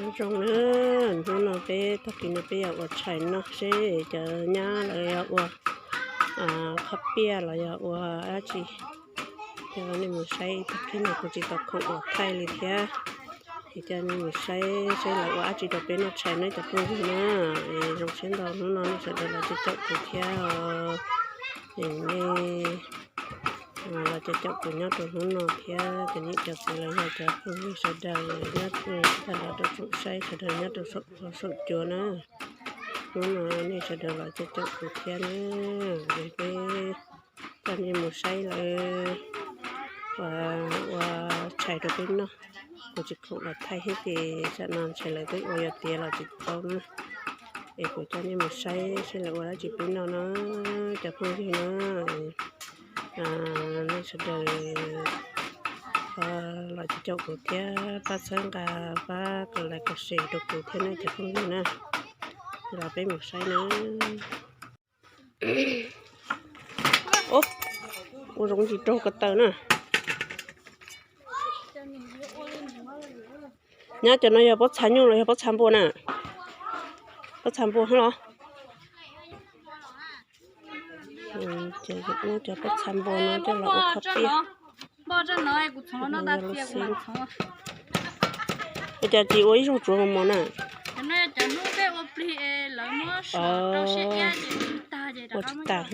Nyob zoo na, hnub no peb tag kis no peb yog ua tshais noj seb cov nyab lawv yog ua qhob piaj los yog ua dab tsi. Coj nej mus saib, tag kis no kuv tsis tau khoom ua thaij li thiab. Es coj nej mus saib seb lawv ua dab tsi rau peb noj tshais na cov phooj ywg na. Zoo siab ntau hnub no nej sawv daws los caum kuv thiab os. Es nej los caum kuv nyob rau hnub no thiab cov niam cov txiv los yog cov phooj ywg sawv daws nyob tag nrho rau tsoom saib sawv daws nyob rau saum huab saum cua na. Hnub no nej sawv daws los caum kuv thiab na. Es peb coj nej mus saib lawv ua tshais rau peb noj. Kuv tsis khoom los thaij thiab ces tam no ntshai lawv twb ua yuav tiav los tsis tau na. Es kuv coj nej mus saib seb lawv ua dab tsi peb noj na cov phooj ywg na. Nej sawv daws los caum kuv thiab pab txhawb nqa, pab kom like kom share rau kuv thiab nej cov phooj ywg na. Los peb mus saib na. Ua zoo tsis raug ko taw na. Nyab, cov no yog pob txha nyuj los yog pob txha npua na? Pob txha npua los? Cov pob txha npua no coj los ua qhob piaj. Ua cas tsis ua ib zaug tsuav mos mos na? Ua tsis tas.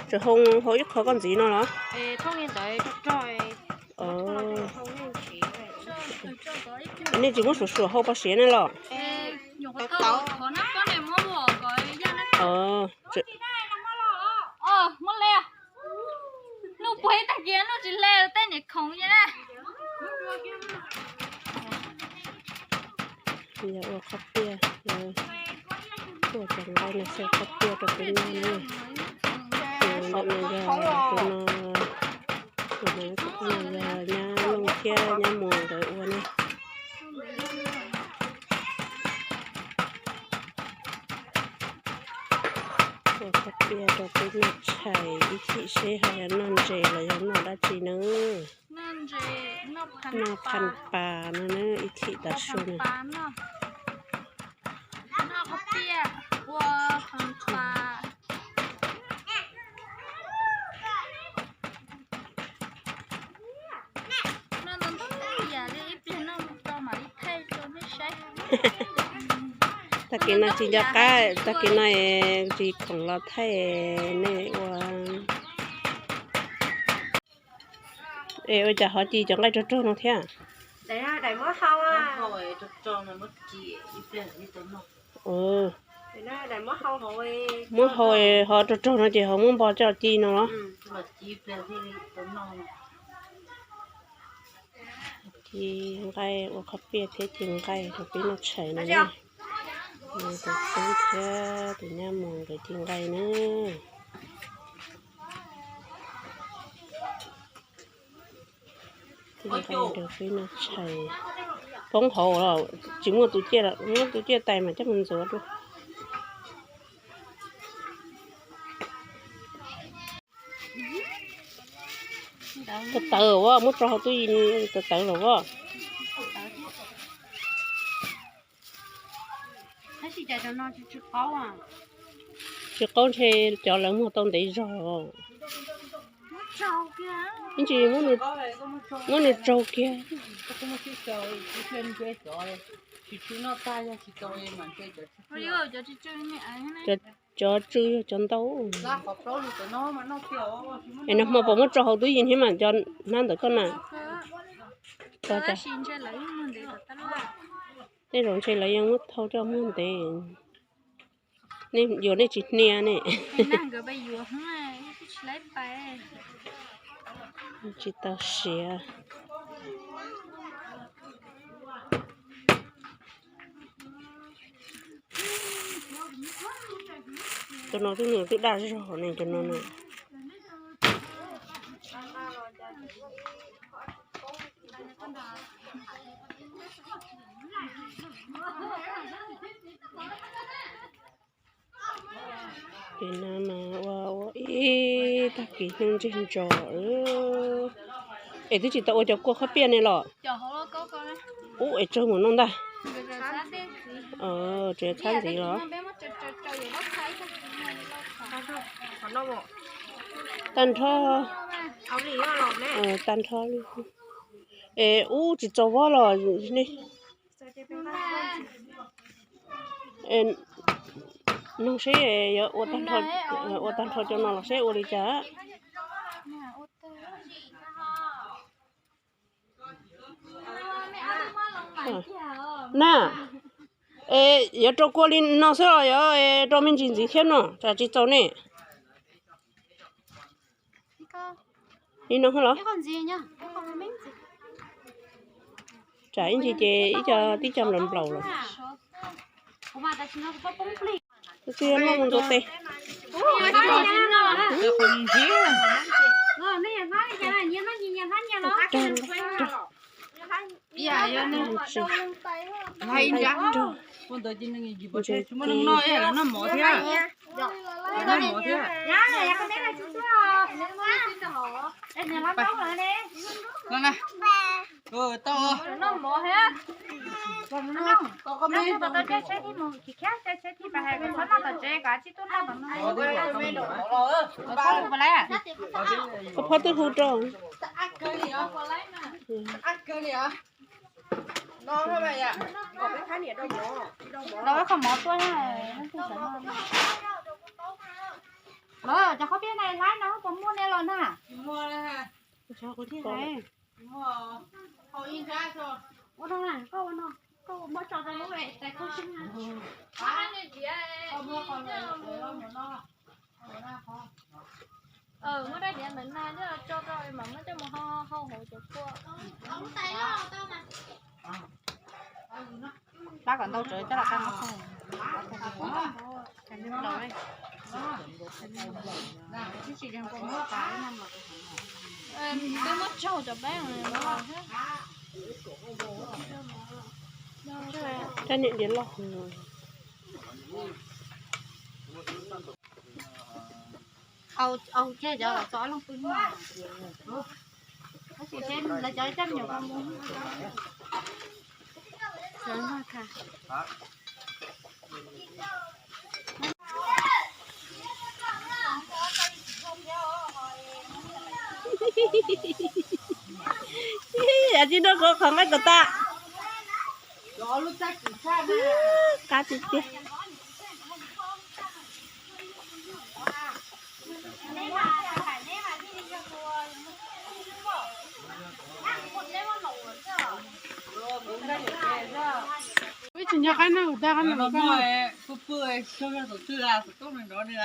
Tseem hau ib qho koj ntxiv no los? Nej tsis muab suam suam hau pov siav ne los? Yog ua qhob piaj, tuaj cov nqaij no xyaw qhob piaj rau peb noj na. Ntawm no yog tus no, tus no yog nyab Looj thiab nyab Muas nkawd ua na. Ua qhob piaj rau peb noj tshais ib chim seb ho yog noj ntses los yog noj dab tsi na. Noj phaj pas no na, ib chim tav su na. Tag kis no tsis nco qab, tag kis no tsis khoom los thaij nej ua. Es ua cas ho ci cov nqaij rog rog no thiab? Muab hau, ho rog rog no ces ho muab npo coj ci no los? Ci nqaij ua qhob piaj thiab ci nqaij rau peb noj tshais no na. Tus tub thiab tus nyab Muas nkawd ci nqaij na. Ci nqaij rau peb noj tshais. Poob hauv los tsis muaj tus ciaj, muab tus ciaj tais mas coj mus ntxuav dua. Tawv tawv as, muab tso hauv tub yees tawv tawv los as. Tsis qaub ntshe cov lawv muag tau ntev zog. Ib ntsis muab nws tsaug kiag. Cov tsw yog cov ntau. Es nag hmo puas muab tso hauv tub yees thiab mas cov hnab ntawm koj na? Tej zaum ntshe lawv yeej muab thau coj muag ntev. Nej yuav nej tsis hnia ne. Tsis tau siav. Cov no twb nws twb daj zog ne cov no na. Ces no mas ua ua ib tag kis hnub ntseg ntsos. Es twb tsis tau ua cov kua qhob piaj ne los? Ub, es tsawg mus no ntag. Tseem txhab ntxiv los? Tag nrho, tag nrho li. Es ub, tsis txaus vog los ne? Noog seb yuav ua tag nrho cov no los seb ua li cas. Na, es yuav rau kua li no xwb los yuav rau me ntsis ntxiv thiab no, tsam tsis txaus ne. Li no los? Tsam ib ntsis ces ib co tib co nplaum nplaum los. Tus twg yuav noj mus ntxuav tes. Koj phob twb hu rau. Los ib qho mov tuaj. Los cov qhob piaj na, laib no puas muaj nej los na? Ua no, koj ua no, koj muab tso rau lub tais khaub xwb na. Muab daim diav ntawm no coj tso rau mam muab coj mus hau hau hauv cov kua. Pab kom ntau tsawv coj los tau. Twb muab tsaug cov peb. Rab niag diav loj. Au, au, ces cov los txo ob leeg pw no. Tab sis seb lawv cov coj me nyuam qhuav mus. Yam tsis nrog qhov qhov nqaij kom tas. Qab tiag tiag. Wb tsis nco qab no, kuv tag qab no. Pw pw, saib saum twg, saum toob nrov nrov nws.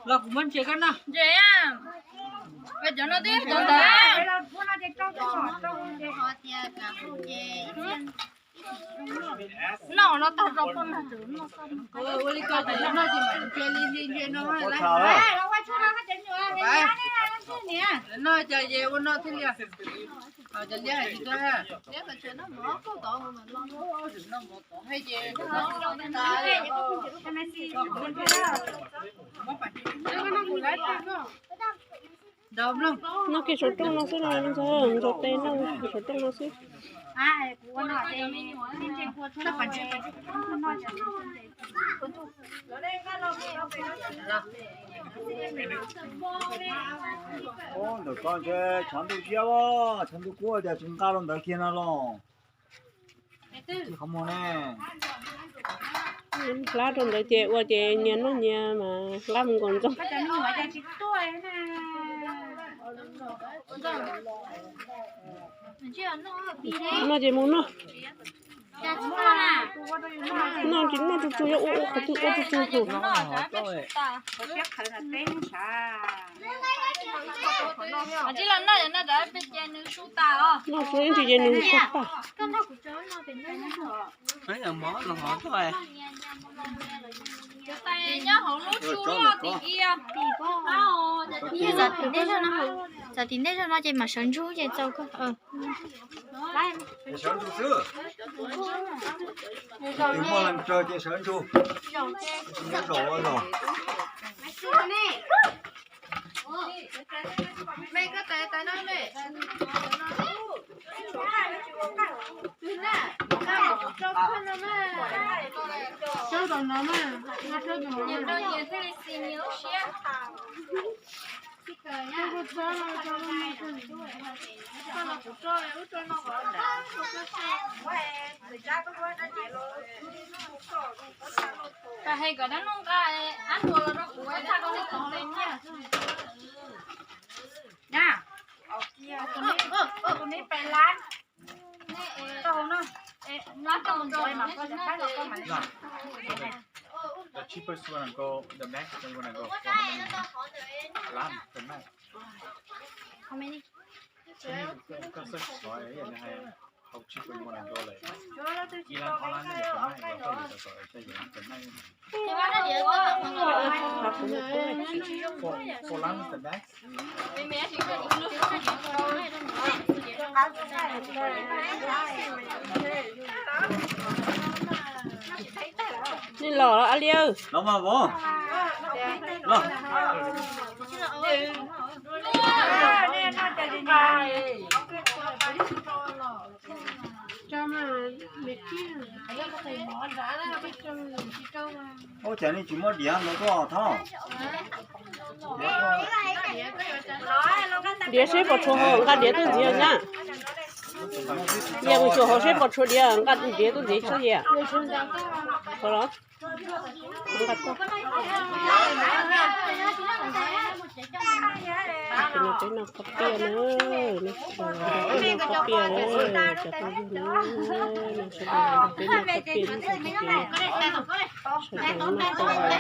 Los kuv muab ntses koj noj. Ntses, cov no twb cov ntawd. Noj no tag rau poj niam. Ua li ko ces noj ces mam ntses li ntses ntses no. Noj ces ua noj thiaj li. Cov liab hais tias liab, liab tod tsev noj mov tod, noj mov tod ces noj kiag saum rooj no xwb los ntxawg, ntxuav tes noj saum rooj no xwb. Ntawm ko ntshe tshav ntuj siab, tshav ntuj kub tias tsis nqa los ntawd kiag no los. Qhov muag ne, hlab rau ntawd ces ua ces nyias noj nyias mas hlab mus nkaus ntxoog. Noj ces mus noj. Noj ces noj tsuj tsuag, yuav ua ua qhov twg ua tsuj tsuag. Noj tsuag ib ntsis ces nws sub tag. Txav tim ntej zog no ces mam sawv ntsug ces txaus kawg. Sawv ntsug xwb. Tus muaj leej tsawg ces sawv ntsug. Tsis nyob zaum ua zaum. Me, koj tais tais no me. Koj los kuv rau. Pas hais kom dab laug nqa ab ntua los rau kuv, thaj koj nej tus ntej nyiaj. Tus me pes lab. Tau no. Lab tau ntawd mas koj pab los koj mam li. The cheapest you wanna go, the max you wanna go for how many? Lam, the max. How many? Koj search for it, yeah, how cheap you wanna go, like, ib lab ob lab nej pes max, yog koj yuav tau tau, koj yuav pes max. For, for lam is the max. Nej los a liaw. Los mas vauv. Los. Ua cas nej tsis muab diav ntawd tuaj thob? Diav seb puas tshuav hauv, nqa diav tuaj ntxiv na. Yog mus xyuas hauv seb puas tshuav diav, nqa diav tuaj ntxiv tso yam. Qhov los nqa tuaj. Peb noj peb noj qhov piaj na, peb noj qhov piaj na, cov phooj ywg na, peb noj qhov piaj na, sawv daws noj tau lom zem tshaj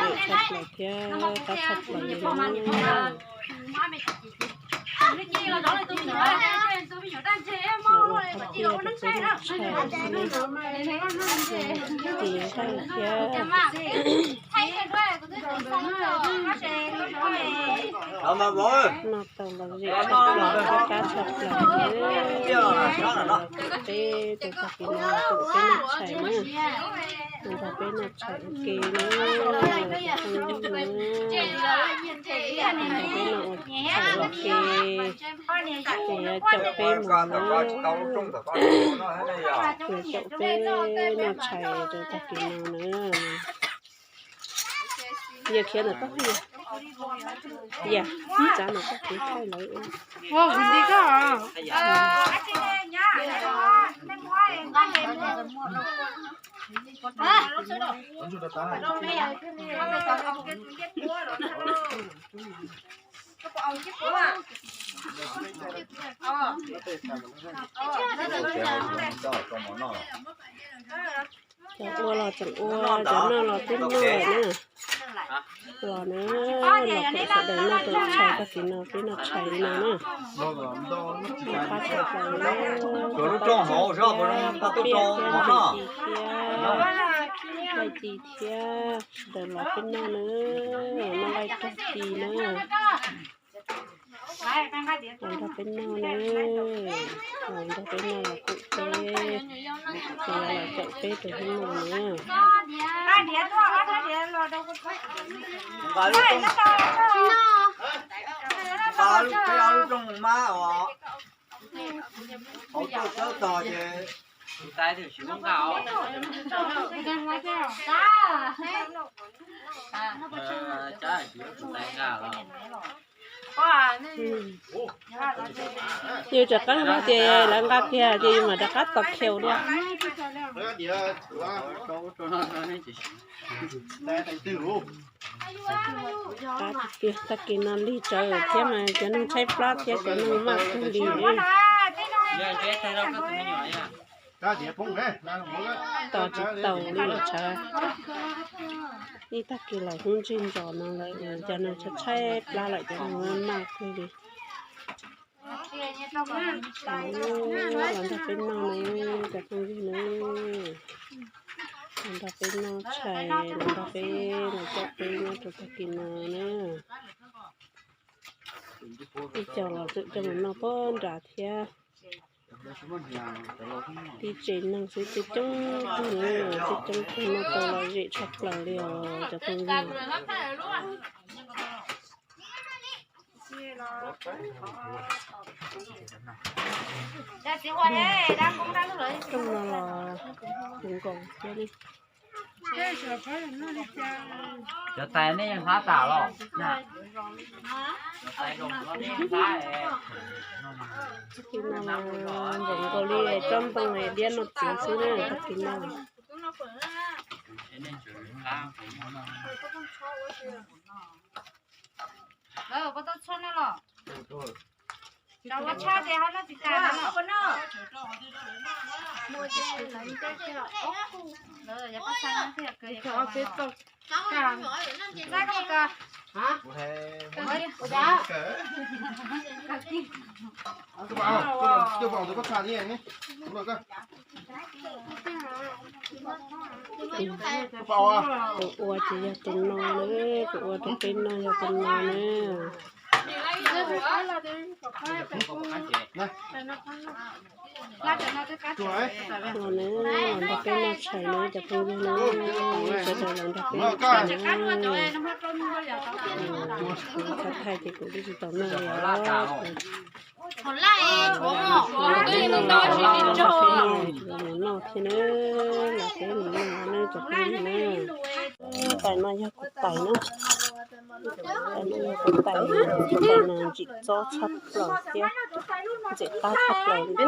plaws thiab qab tshaj plaws li na. Los ua qhov tias peb noj tshais, ces nqaij thiab. Noj tau lom zem tshaj plaws thiab qab tshaj plaws thiab. Peb rau tag kis no peb noj tshais na, nrog peb noj tshais ua ke na, phooj ywg na, nrog peb noj tshais ua ke. Ces yuav caum peb mus na, yuav caum peb noj tshais rau tag kis no na. Yog khiav ntawm koj, yog tsav ntawm koj, kuv thaij lawv. Ua kuv nti koj. Cov ua los tseem ua, cov noj los twb noj lawm na. Los na, los kom sawv daws noj tau tshais tag kis no, peb noj tshais li no na. Qab tshaj plaws na. Cov lub rooj hauv, pab piaj thiab, nqaij ci thiab, nqaij ci thiab, sawv daws los peb noj na, noj nqaij rog ci na. Los nrog peb noj na, los nrog peb noj los koom peb, los caum peb rau hnub no na. Nqa lub rooj, nqa lub rooj mab os. Hauv tuaj txhawb tog ces tus tais twb tsis muab nqa os. Yus rov qab hais tias lawv nqa kiag ces yus mam rov qab tos khiaus dua. Qab tiag tiag, tag kis no lig tsawv thiab mas cov neeg tshaib plab thiab cov neeg maj kawg li. Tos tsis taus li tsawv. Ib tag kis los hnub ntseg ntsos no lawm, cov neeg tshaib tshaib plab lawm, cov neeg maj kawg li. Los nrog peb noj na, cov phooj ywg na. Los nrog peb noj tshais, los nrog peb, los caum peb nyob rau tag kis no na. Ib co los tseem coj mus noj pog nrad thiab. Tib tsev neeg xwb coob coob kawg na, coob coob kawg, noj tau lom zem tshaj plaws li os cov phooj ywg. Rooj no los nkaus thiab li. Cov tais nej yeej hlab tas los? Cov tais no nkaus li tsob ntoo diab no txiv xwb na, tag kis no. Tus ua ces yog tus no na, tus ua rau peb noj yog tus no na. Los na, los nrog peb noj tshais na cov phooj ywg na, sawv daws los nrog peb noj tshais na. Kuv txhob thaij ces kuv twb tsis tau noj li os. Mus noj thiab na, los peb mus noj na cov phooj ywg na. Tais no yog kuv tais na, tais no yog kuv tais, tais no ntsim txob tshaj plaws thiab ntxim qab tshaj plaws li.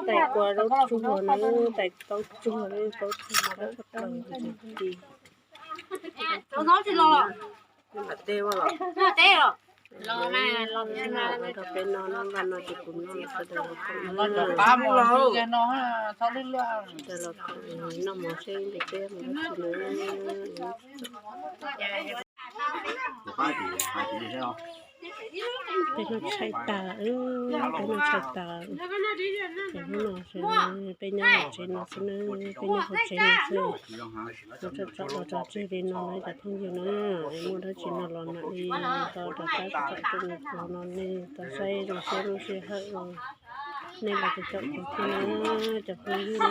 Tais kua zaub tsuag na, tais kaub tsuag, kaub tsuag qab tshaj plaws ntxim ti. Rau peb no, npaj no ces kuv noj sawv daws los koom na. Sawv daws los koom noj mov seb ntshe peb mus dab tsi na. Peb noj tshais tas, peb noj tshais tas, ces hnub no peb nyob hauv tsev no xwb na, peb nyob hauv tsev no xwb. Kuv tso tso los tso tseg li no na cov phooj ywg na, muaj dab tsi no los mam li tau rov qab tso rau nej pom no, nej tau saib zoo siab lub sij hawm los nej los caum kuv thiab na cov phooj ywg na.